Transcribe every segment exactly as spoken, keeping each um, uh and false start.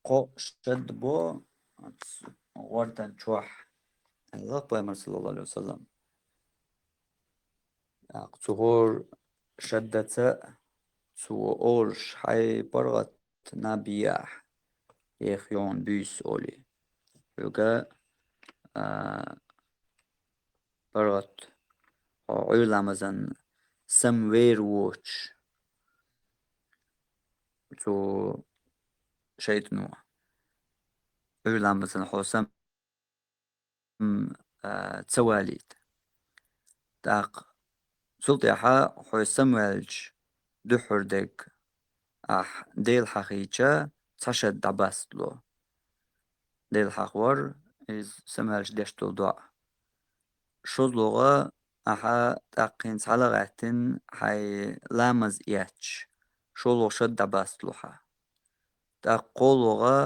кхо шад бу гӀортан чохь, аьлла Пайхамар, саллаллаху Ӏалайхи ва саллам. ТӀаккха цу хӀора шаддаца цо олуш: «Хьайн паргӀат наб яхь, ех йон буьйса», — олий. Хьоьга, а, паргӀат, хьо Ӏуьйр ламазан самавер воцуш, цу шайтӀано Ӏуьйр ламазан хьо сам, а, ца валийта. ТӀаккха цул тӀаьхьа хьо самаваьлча дуьххьара дерг ахь Дела хьахийча, цхьа шад дӀабастло. Дела хьахавар, иза самаваьлча деш долу доӀа. ШолгӀа, ахьа тӀаккха хӀинца хьала а гӀаьттина, хьайн ламаз эцча, шолгӀа шад дӀабастло хьан. ТӀаккха кхоалгӀа,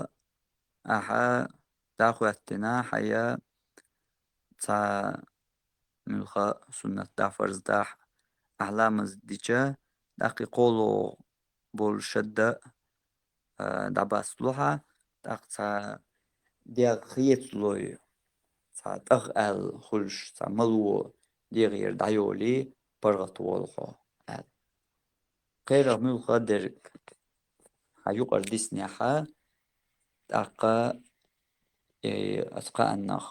ахьа дӀахӀоьттина, хьайя цхьа муьлхха суннат дахь, фарз дахь, ахь ламаз дича, тӀаккха и кхоалгӀа болу шадда, а, дӀабастло хьан, тӀаккха цхьа дегӀ хецалой, цхьа тӀах аьлла хуьлуш, цхьа мало дегӀера дӀайолий, паргӀат волу хьо, аьлла. Кхерах муьлхха дерг хьан юкъара диснехь, тӀаккха, э, аса кхааннах,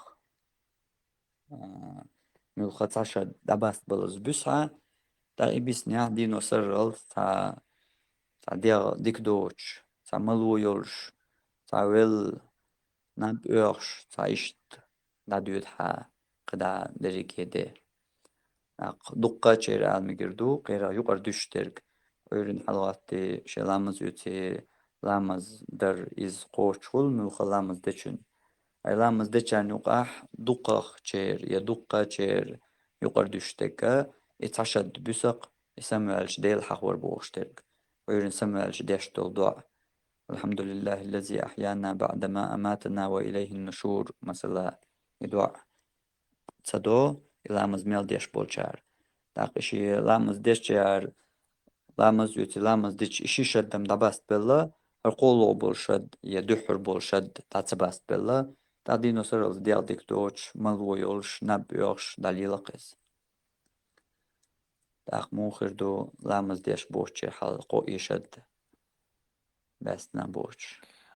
а, муьлхха цхьа шад дӀабастбалаза буьсу хьан, тӀаккха и биснехь дийно сарралц цхьа, цхьа дегӀ дика доцуш, цхьа мало йолуш, цхьа велла, наб оьхуш, цхьа иштта дӀадоьду хьан кхидӀа дерриге де. ТӀаккха дуккхачеран ала мегар ду, кхерах юкъара дуьсуш дерг, Ӏуьйранна хьалагӀоттий, шен ламаз оьций, ламаз дар иза кхочушхула муьлхха ламаз дечун. Ай ламаз дечарна юкъахь дукхахчеран я дуккхачеран юкъара дуьсуш дерг, и цхьа шад буьсакх, и самаваьлча Дела хьахавар бохуш дерг, Ӏуьйранна самаваьлча деш долу доӀа. «Алхьамдулиллахиллази ахьяна баъдама аматана ва илайхин нушур», масала, и доӀа ца до, и ламаз мел деш болчара. ТӀаккха и ши ламаз дечара, ламаз оьций, ламаз дича, и ши шадда-м дӀабастбелла, хӀара кхоалгӀа болу шад я дуьххьара болу шад дӀа ца бастбелла, тӀаккха дийно сарралц дегӀ дика доцуш, мало йолуш, наб оьхуш дӀалелакх иза. ТӀаккха муха хир ду ламаз деш боцучеран хьал, кхо и шад баьстина боцуш?